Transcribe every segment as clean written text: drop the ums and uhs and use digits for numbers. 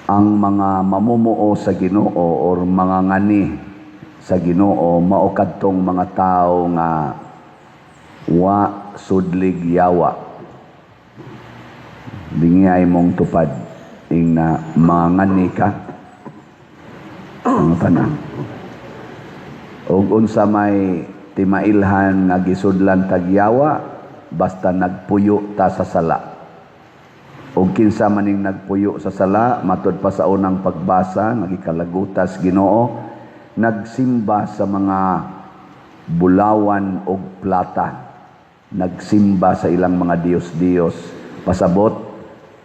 Ang mga mamumuo sa Ginoo or mga ngani sa Ginoo mao kadtong mga tawo nga wa sudlig yawa. Bingi mong tupad ing na mga ngani ka mga tanan. Og unsa may timailhan nga gisudlan tag yawa? Basta nagpuyo ta sa sala. Og kinsa maning nagpuyo sa sala? Matud pa sa unang pagbasa nga gikalagutas Ginoo, nagsimba sa mga bulawan og plata, nagsimba sa ilang mga diyos-diyos. Pasabot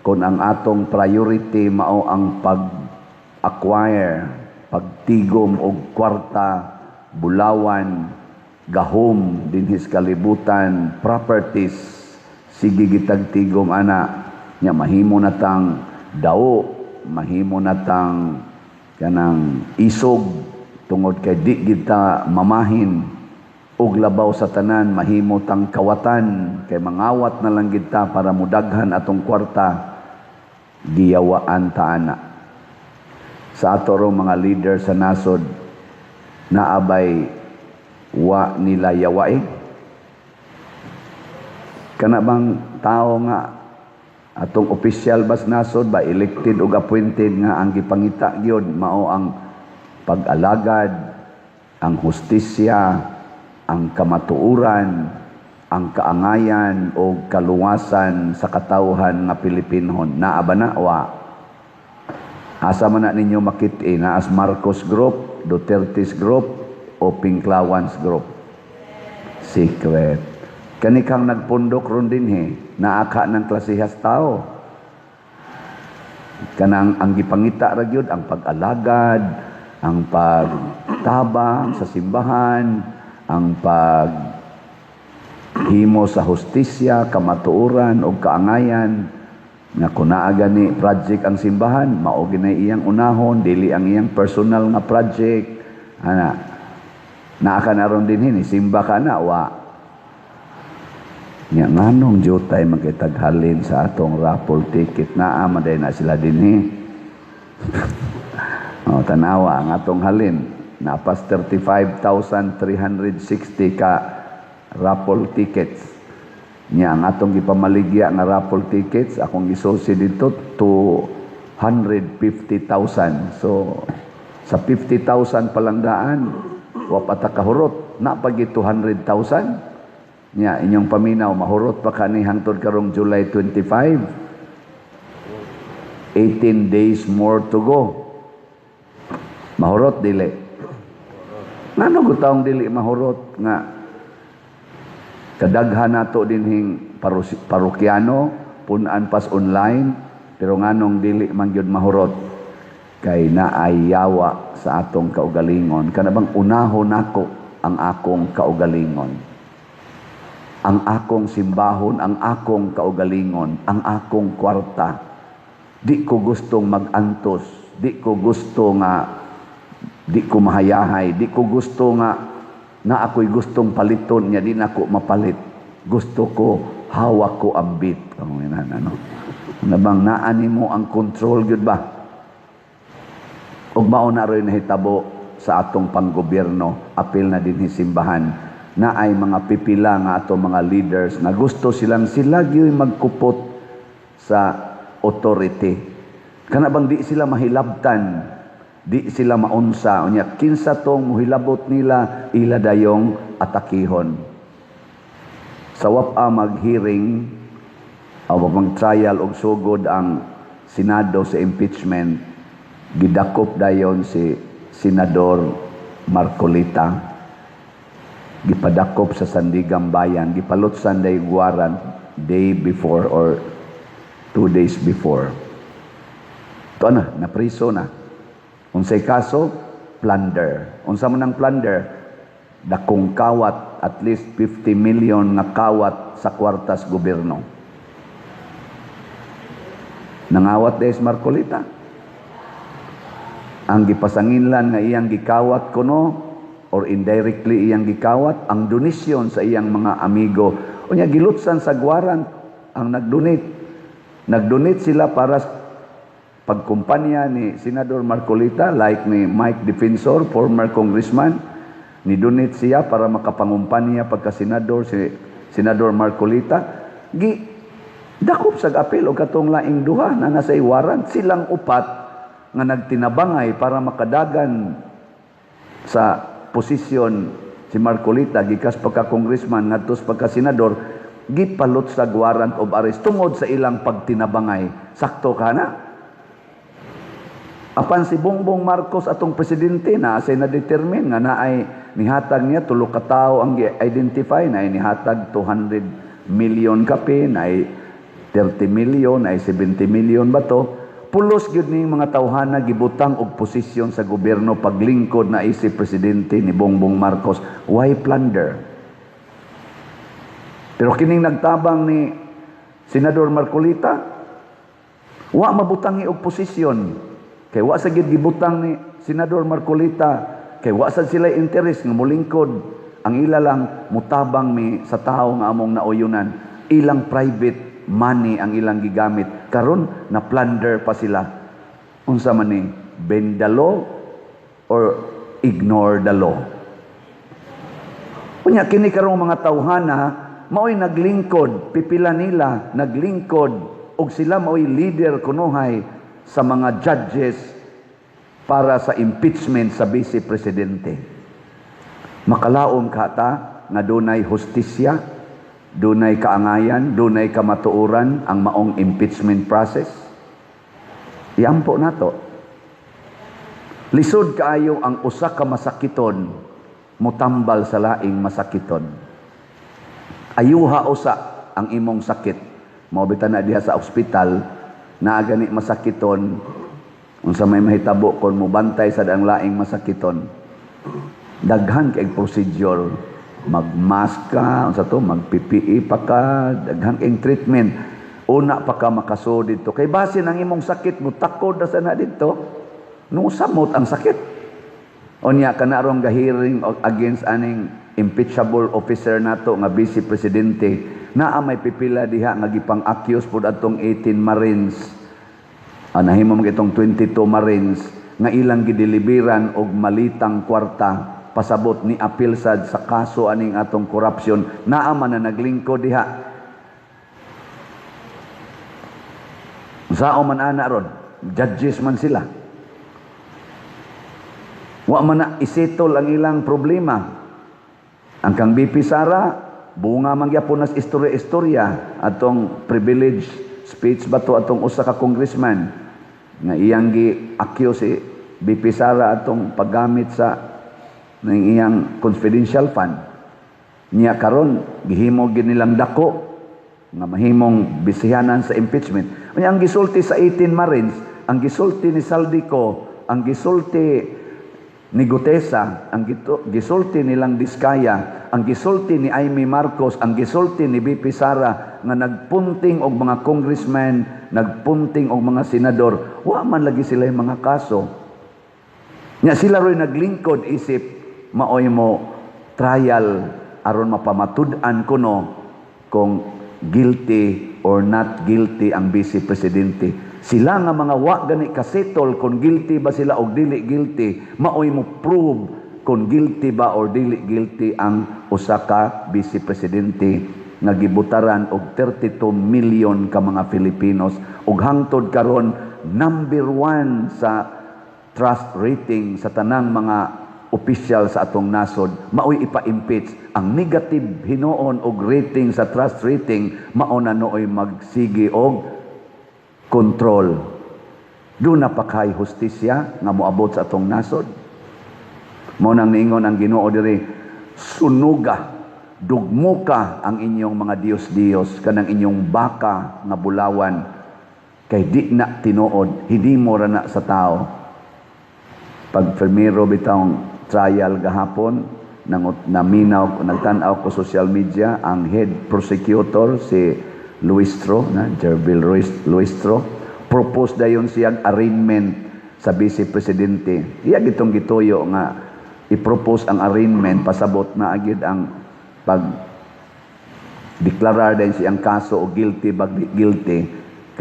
kung ang atong priority mao ang pag-acquire, pagtigom og kwarta, bulawan, gahom dinhis kalibutan, properties, sige gitag tigom ana nya, mahimo na tang dawo, mahimo na tang kanang isog tungod kay di kita mamahin. Ug labaw sa tanan, mahimo tang kawatan kay mangawat na lang kita para mudaghan atong kwarta. Giyawaan ta ana. Sa ato rong mga leader sa nasod, naabay wa nila yawai? Kana bang tao nga atong opisyal bas nasod ba, elected ug appointed, nga ang gipangita gyud mao ang pag-alagad, ang hustisya, ang kamatuoran, ang kaangayan o kaluwasan sa katawhan nga Pilipinon? Naa ba na? Wa. Asa man na ninyo makit-i? Naas Marcos Group, Duterte's Group o Pinklawans Group? Secret. Kanikang nagpundok ron dinhi, naaka ng klasihas tao. Kanang ang gipangita ra gyud ang pag-alagad, ang pagtabang sa simbahan, ang pag himo sa hustisya, kamatuoran ug kaangayan, nga kung naa gani project ang simbahan, mao ginay iyang unahon, dili ang iyang personal nga project ana. Naa ka na ron dinhi, ni simba ka na? Wa. Nya nganong jutay makitaghalin sa atong raffle ticket? Naa man day na sila dinhi. Oh, tanawa ang atong halin, napas 35,360 ka raffle tickets. Nya ang atong gipamaligya nga raffle tickets, akong gisusi dito, 250,000. So sa 50,000 pa lang daan, wa pa ta kahurot. Na pagi 200,000. Nya inyong paminaw, mahurot pa kani hangtod karong July 25? 18 days more to go. Mahurot dili? Ngano gutawong dili mahurot nga kadaghan nato dinhing parokyano, punan pas online, pero nganong dili man gyud mahurot? Kay naay yawa sa atong kaugalingon. Kana bang unahon nako ang akong kaugalingon, ang akong simbahon, ang akong kaugalingon, ang akong kwarta. Di ko gustong mag-antos, di ko gusto nga di ko mahayahay, di ko gusto nga na ako'y gustong paliton niya, di na ako mapalit. Gusto ko, hawak ko ang bit. Oh, yan, ano? Ano bang naani mo ang control gyud ba? Ug mao na ro'y nahitabo sa atong panggobyerno, apil na dinhi simbahan, na ay mga pipila nga ato mga leaders na gusto silang sila gyud magkupot sa authority. Kana bang di sila mahilabtan, di sila maunsa? Unya kinsa tong mohilabot nila, ila dayong atakihon. Sa wapa mag-hearing o mag-trial og sugod ang Senado sa impeachment, gidakop dayon si Senador Marcoleta, gipadakop sa Sandiganbayan, gipalutsan day warrant day before or 2 days before. Ito na, napriso na. Unsay kaso? Plunder. Unsa man ang plunder? Dakong kawat, at least 50 million nga kawat sa kwartas gobyerno. Nangawat des Marcoleta. Ang gipasanginlan nga iyang gikawat kuno or indirectly iyang gikawat ang donasyon sa iyang mga amigo. Unya gilutsan sa warrant ang nagdonate. Nagdonate sila para Pagkumpanya ni Senador Marcoleta, like ni Mike Defensor, former congressman, ni donate siya para makapangumpanya pagka senador si Senador Marcoleta, gi dakop sa apil og katong laing duha na nasa warrant. Silang upat nga nagtinabangay para makadagan sa posisyon si Marcoleta gikas pagka congressman ngadto sa pagka senador, gipalot sa warrant of arrest tungod sa ilang pagtinabangay. Sakto ka na. Apan si Bongbong Marcos, atong presidente, na say na determine nga naay nihatag niya, tulo ka tawo ang gi-identify na nihatag 200 million kapin, ay 30 million, ay 70 million ba to. Pulos gyud ning mga tawhana gibutang og posisyon sa gobyerno paglingkod na isip presidente ni Bongbong Marcos. Why plunder? Pero kining nagtabang ni Senador Marcoleta, wa mabutangi og posisyon. Kay wa sa gid gibutang ni Senador Marcoleta kay wa sad sila interes nga molingkod. Ang ila lang, mutabang mi sa tawo nga among nauyunan. Ilang private money ang ilang gigamit. Karon na plunder pa sila. Unsa man ni? Bend the law or ignore the law? Unya kini karong mga tawhana mao'y naglingkod, pipila nila naglingkod og sila mao'y leader kunuhay sa mga judges para sa impeachment sa vice presidente. Makalaom ka ta nga dunay hustisya, dunay kaangayan, dunay kamatuoran ang maong impeachment process? Iampo nato. Lisod kaayo ang usa ka masakiton mutambal sa laing masakiton. Ayuha usa ang imong sakit. Mao bitaw na diha sa ospital naa gani masakiton, unsa may mahitabo kon mobantay sad ang laing masakiton? Daghan kay procedure, mag-mask ka, unsa to, mag-PPE pa ka, daghan kay treatment. Una pa ka makasud didto. Kay basin ang imong sakit mo takod na sana didto. No samot ang sakit. Unya kana rong gahearing against aning impeachable officer nato nga vice presidente, naa may pipila diha nga gipang-accuse pud atong 18 Marines. Nahimo man itong 22 Marines nga ilang gideliveran og malitang kwarta, pasabot ni apil sad sa kaso aning atong corruption. Naa man na naglingkod diha. Sao man ana ron? Judges man sila. Wa man na isettle ang ilang problema. Ang kang BP Sara, bunga man gyapon nas istorya-istorya atong privilege speech ba to atong usa ka congressman nga iyang gi-accuse si BP Sara atong paggamit sa ng iyang confidential fund. Niya karon gihimo gid nilang dako nga mahimong bisihanan sa impeachment. Unya ang gisulti sa 18 Marines, ang gisulti ni Zaldy Co, ang gisulti ni Guteza, ang gisulti nilang Diskaya, ang gisulti ni Imee Marcos, ang gisulti ni BP Sara nga nagpunting og mga congressman, nagpunting og mga senador, wa man lagi sila yung mga kaso. Nya sila ro'y naglingkod isip maoy mo trial aron mapamatud-an kuno kung guilty or not guilty ang vice presidente. Sila nga mga wa gani kasettle kung guilty ba sila o dili guilty, maoy mo prove kung guilty ba or dili guilty ang usa ka vice presidente nga gibutaran og 32 million ka mga Filipinos ug hangtod karon number one sa trust rating sa tanang mga opisyal sa atong nasod, maoy ipa-impeach. Ang negative hinuon og rating sa trust rating, mao na nooy magsige og control. Duna pa kay hustisya nga moabot sa atong nasod? Mao nang niingon ang Ginoo diri, sunuga, dugmuka ang inyong mga diyos-diyos kanang inyong baka nga bulawan kay di na tinuod, hinimo ra na sa tao. Pag primero bitawng trial gahapon nang naminaw, nagtan-aw ko social media, ang head prosecutor si Luistro na Gerville Luistro, propose dayon siyang arraignment sa vice presidente. Iya gitong gituyo nga i-propose ang arraignment, pasabot na agid ang pag deklarar din siyang kaso o guilty ba guilty.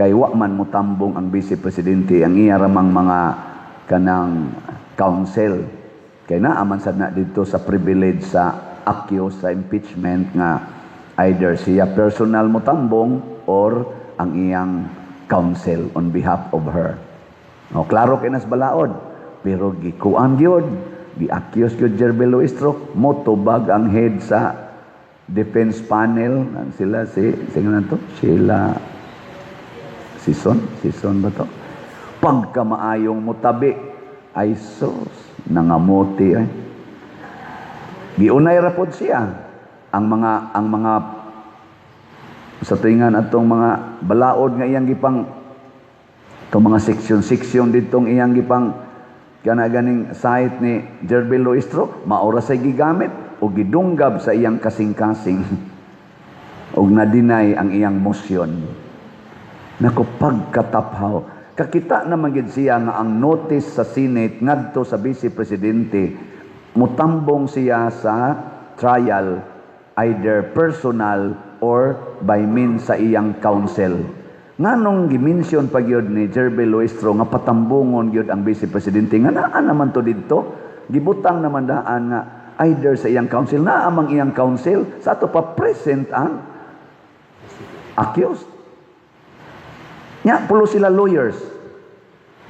Kay wa man mutambong ang vice presidente, ang iya ramang mga kanang counsel. Kay naa man sad na dito sa privilege sa accused sa impeachment nga either siya personal mutambong or ang iyang counsel on behalf of her. O, klaro kay nas balaod, pero gikuan gyud, gi-accuse gyud Gerville Luistro, motubag ang head sa defense panel sila, si sino na to? Sheila Sison, Sison ba to? Pagkamaayong mutabi, ay sus, nangamuti ay. Giunay ra pod siya ang mga sa tingan atong mga balaod nga iyang gipang itong mga section section ditong iyang gipang kana ganing site ni Gerville Luistro, maora say gigamit o gidunggab sa iyang kasing-kasing og na-deny ang iyang motion. Nako, pagkataphaw. Kakita naman gid siya nga ang notice sa Senate ngadto sa Vice Presidente, mutambong siya sa trial either personal or by means sa iyang counsel. Nganong gimension pa gyud ni Gerville Luistro nga patambungon gyud ang Vice Presidente nga naa naman to didto? Gibutang naman daan nga either sa iyang counsel, naa mang iyang counsel sa ato pa present ang accused. Nya, pulo sila lawyers.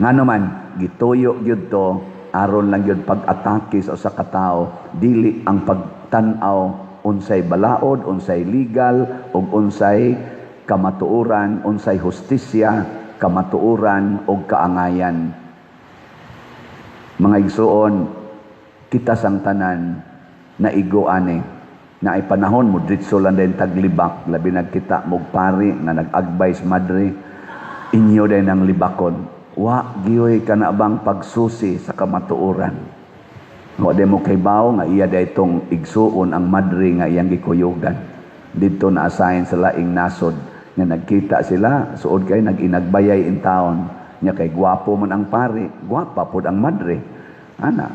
Nga naman, gituyo gyud to aron lang gyud pag-atake sa usa ka tawo, dili ang pagtan-aw unsay balaod, unsay legal ug unsay kamatuoran, unsay hustisya, kamatuoran ug kaangayan. Mga igsuon, kita sang tanan naigo ani na ay panahon mo dritso lang din taglibak, labi nagkita mog pari nga nag-agbay sa madre inyo din ang libakon. Wa giyoy kana bang pagsusi sa kamatuoran? Wa di mo kaybaw nga iya daytong igsuon ang madre nga iyang gikuyugan didto na assign sa laing nasod nga nagkita sila, suod kay nag-inagbayay in town nya, kay gwapo man ang pari, gwapa pod ang madre ana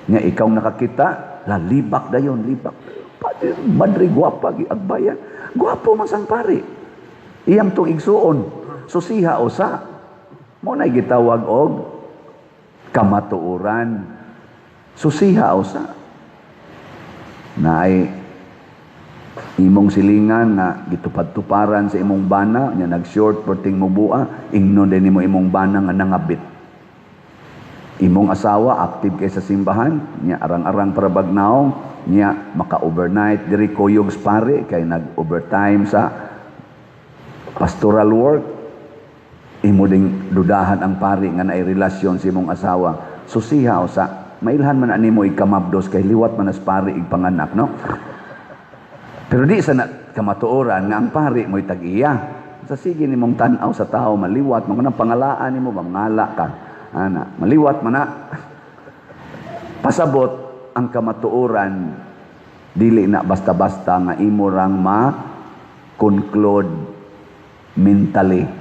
nya. Ikaw nakakita, la libak dayon, libak. Pati madre gwapa, giagbayan, gwapo man sang pari iyang tong igsuon. Susiha usa mo na gitawag og kamatuoran, susiha usa na ay imong silingan nga gitupad-tuparan sa imong bana nya nag-short perting mubua, ingnon din nimo imong bana nga nangabit. Imong asawa active kay sa simbahan nya, arang-arang para bagnaong nya, maka-overnight diri kuyog sa pare kay nag-overtime sa pastoral work, imo ding dudahan ang pari nga naay relasyon sa imong asawa. Susiha usa. Mailhan man animo ikamabdos kay liwat man as pari igpanganak, no? Pero di sa na kamatuoran nga ang pari mo'y tag-iya. Sa sige nimong tan-aw sa tao, maliwat mo kanang pangalaan nimo, mangala ka. Ana, maliwat man na. Pasabot ang kamatuoran dili na basta-basta nga imo rang ma conclude mentally.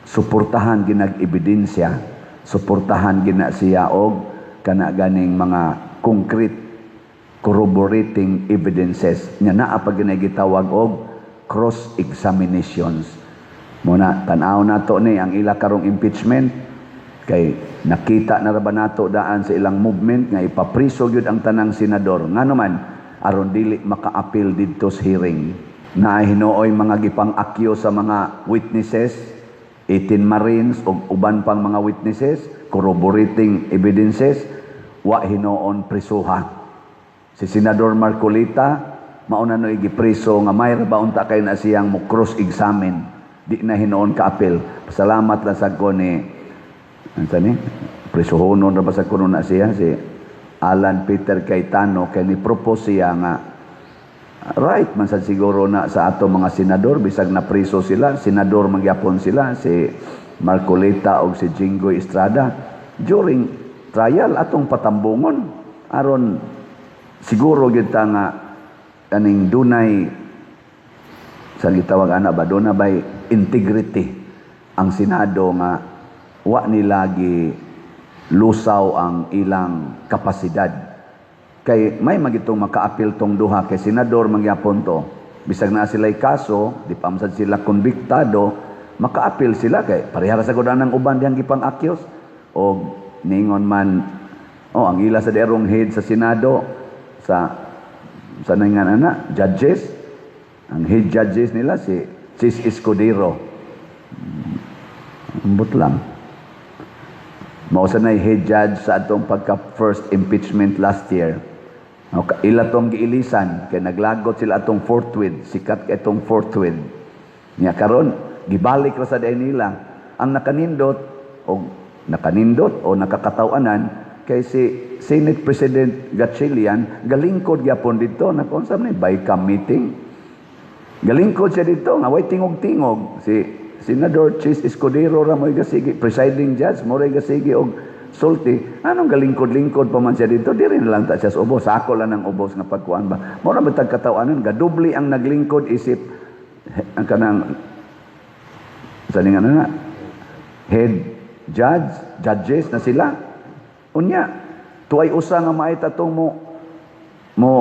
Suportahan ginag ebidensya, suportahan gina siya og kana ganing mga concrete corroborating evidences nya naa pa ginay gitawag og cross examinations. Muna tan-aw nato ni ang ila karong impeachment kay nakita na ra ba nato daan sa ilang movement nga ipapriso gyud ang tanang senador. Ngano man? Aron dili maka-appeal didto sa hearing na hinuoy mga gipang-akyo sa mga witnesses, 18 Marines ug uban pang mga witnesses, corroborating evidences, wa hinuon prisuha. Si Senador Marcoleta mauna no gipreso nga may ra ba unta kay na siyang mo cross examine, di na hinuon ka-appeal. Pasalamat lang sad ko ni unsa ni prisuhonon ra ba sa kuno na siya, si Alan Peter Cayetano, kay ni propose siya nga right man sad siguro na sa ato mga senador bisag na priso sila, senador magyapon sila, si Marcoleta og si Jinggoy Estrada, during trial atong patambungon aron siguro gyud ta nga kaning dunay sa gitawag ana ba, duna bay integrity ang Senado nga wa nila gi lusaw ang ilang kapasidad. Kay may magitong maka-appeal tong duha kay senador mangyapon to, bisag naa sila'y kaso, di pa man sad sila konbiktado. Maka-appeal sila kay pareha ra sa gud ang uban dihang gipang-accuse og ningon man, oh, ang ila sa derong head sa Senado sa nangan ana judges, ang head judges nila si Chiz Escudero. Ambot lang. Mao sa nay head judge sa atong pagka first impeachment last year. Okay, ila tong giilisan kay naglagot sila atong forthwith, sikat kay itong forthwith. Nya karon gibalik ra sa nila ang nakanindot o nakanindot o nakakatawanan kay si Senate President Gatchalian galingkod gyapon dito na kung sa ni bicam meeting. Galingkod siya dito nga way tingog-tingog. Si Senador Chiz Escudero ra mo'y gasigi, presiding judge mo ra gasigi og sulti. Anong galingkod-lingkod pa man siya dito? Diri na lang ta siya sa ubos. Sako lang ang ubos nga pagkuan ba. Mao ra bitag katawanan, gadubli ang naglingkod isip ang kanang sa nga na head judge, judges na sila. Unya, tuay usa nga maay tatong mo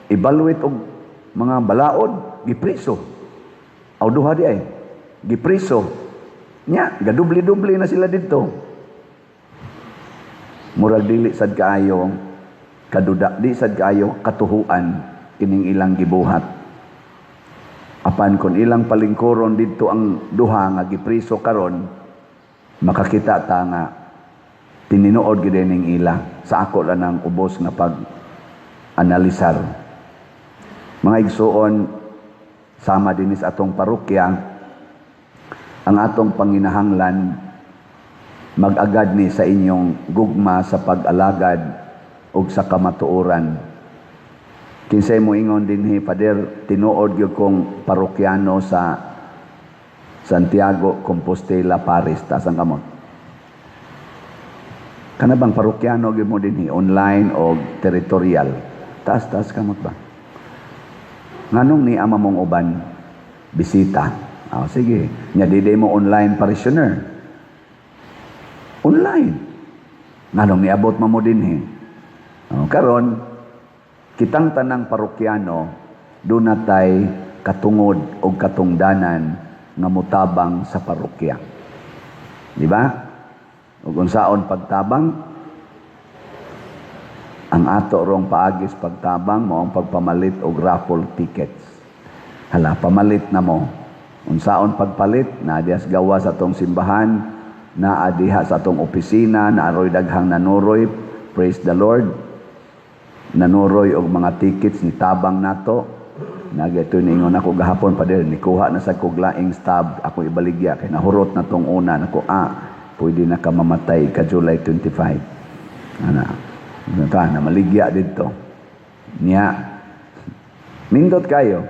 evaluate og mga balaod, gipriso. Aw, duha di ay gipriso. Nya, gadubli-dubli na sila dito. Murag dili sad kaayo kaduda, di sad kaayo katuhuan kining ilang gibuhat. Apan kung ilang palingkuron didto ang duha nga gipriso karon, makakita ta nga tininuod gid ning ila sa ako lang ang ubos nga pag analisar. Mga igsuon, sama dinhi sa atong parokya, ang atong panginahanglan mag-agad ni sa inyong gugma sa pag-alagad ug sa kamatuoran. Kinsay mo ingon dinhi, "Father, tinuod gyud kong parokyano sa Santiago Compostela Parish"? Taas ang kamot. Kana bang parokyano gyud mo dinhi, online o territorial? Taas, taas kamot ba? Nganong ni ama mong uban bisita? Oh, sige. Nya di mo online parishioner. Online. Nganong niabot man mo dinhi? Oh, karon kitang tanang parokyano duna tay katungod o katungdanan nga mutabang sa parokya. Di ba? Ug unsaon pagtabang? Ang ato rong paagis pagtabang mo ang pagpamalit og raffle tickets. Hala, pamalit na mo. Unsaon pagpalit? Naa dihas gawas sa atong simbahan, naa diha sa atong opisina, naaroy daghang nanuroy. Praise the Lord. Nanuroy og mga tickets ni tabang nato. Nagito ningon ako gahapon, "Pader, nikuha na sa kog laing stub, ako ibaligya kay nahurot na tong una." Nako, ah, pwede na ka mamatay ka July 25. Ana. Ta na maligya didto. Nya. Nindot kayo.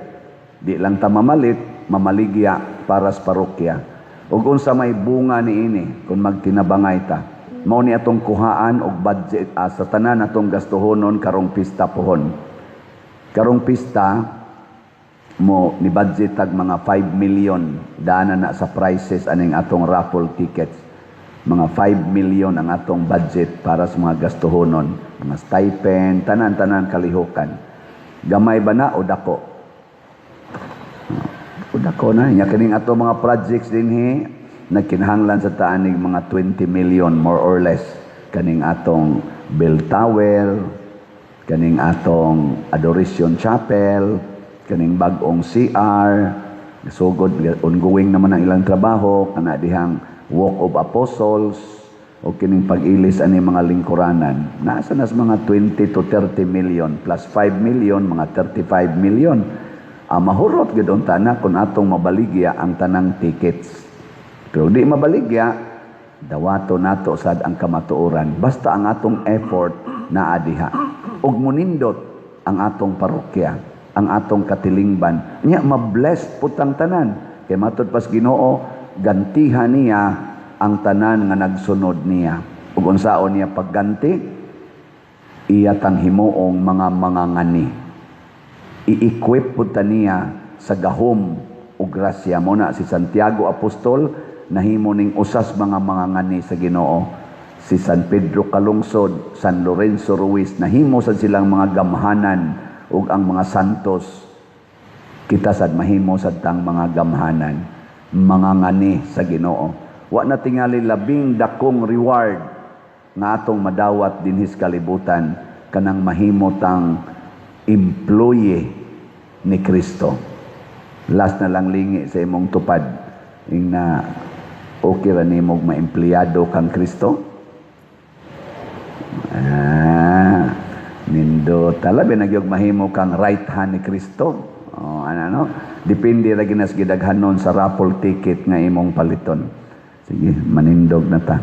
Di lang ta mamalit, mamaligya para sa parokya. Ug unsa may bunga niini kung magtinabangay ta? Mao ni atong kuhaan og budget sa tanan atong gastuhonon karong pista pohon. Karong pista mo ni budget tag mga 5 million dana na sa prices aning atong raffle tickets. Mga 5 million ang atong budget para sa mga gastuhonon, mga stipend, tanan-tanan kalihukan. Gamay ba na o dako? O dako na. Nya kining ato mga projects dinhi nagkinahanglan sa taanig mga 20 million more or less, kaning atong bell tower, kaning atong Adoration Chapel, kaning bag-ong CR, sugod, ongoing naman ang ilang trabaho, kana dihang Walk of Apostles, o kining pag-ilis ani mga lingkuranan. Nasa nas mga 20 to 30 million plus 5 million, mga 35 million. Ah, mahurot gid unta na kung atong mabaligya ang tanang tickets. Pero di mabaligya, dawato nato sad ang kamatuoran. Basta ang atong effort naa diha. Ug munindot ang atong parokya, ang atong katilingban. Nya mabless pud tang tanan. Kay matud pas Ginoo, gantihan niya ang tanan nga nagsunod niya. Ug unsaon niya pagganti? Iya tang himuong mga mangangani. I-equip pud ta niya sa gahom ug grasya mo na si Santiago Apostol nahimo ning usas mga mangangani sa Ginoo. Si San Pedro Calungsod, San Lorenzo Ruiz, nahimo sad silang mga gamhanan ug ang mga santos, kita sad mahimo sad tang mga gamhanan. Mangangani sa Ginoo. Wa na tingali labing dakong reward nga atong madawat dinhi sa kalibutan kanang mahimo tang employee ni Kristo. Last na lang, lingi sa imong tupad. Ingna, okay ra nimog maempleyado kang Kristo? Ah, nindot. Labi na gyud mahimo kang right hand ni Kristo. Oh, ano, no? Depende ra gyud nas gidaghanon sa raffle ticket nga imong paliton. Sige, manindog na ta.